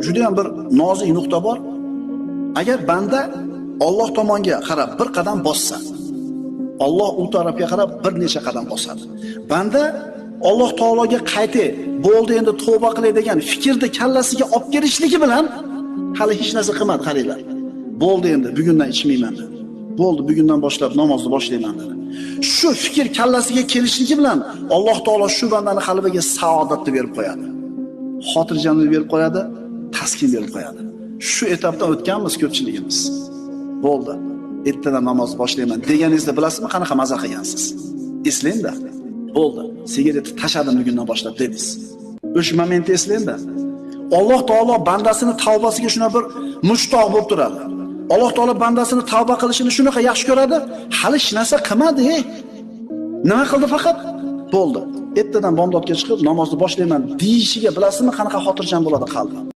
Juda ham bir nozik nuqta bor. Agar banda Alloh tomonga qarab bir qadam bossa, Alloh u tarafga qarab bir necha qadam bosadi. Banda Alloh taologa qaytay, bo'ldi endi tavba qilay degan fikrni kallasiga olib kelishligi bilan hali hech narsa qilmadi, qaranglar. Bo'ldi endi bugundan ichmayman dedi. Bo'ldi bugundan boshlab namozni boshlayman dedi. Shu fikr kallasiga kelishligi bilan Alloh taolo shu bandani qalbiga saodatni berib qo'yadi. Xotirjamlik berib qo'yadi, taskin berib qo'yadi. Shu etapdan o'tganmiz ko'pchiligimiz. Bo'ldi. Ertadan namoz boshlayman deganingizda bilasizmi qanaqa maza qilgansiz? Eslang-da. Bo'ldi. Sigaretni tashladim bugundan boshlab dedingiz. O'sha momentni eslang-da. Alloh taolo bandasini tavbasiga shuna bir mushtoq bo'lib turadi. Alloh taolo bandasini tavba qilishini shunaqa yaxshi ko'radi. Hali hech narsa qilmadi. Nima qildi faqat? Bo'ldi. Ertadan bomdodga chiqib namozni boshlayman deyishiga bilasizmi qanaqa xotirjam bo'ladi qalbi?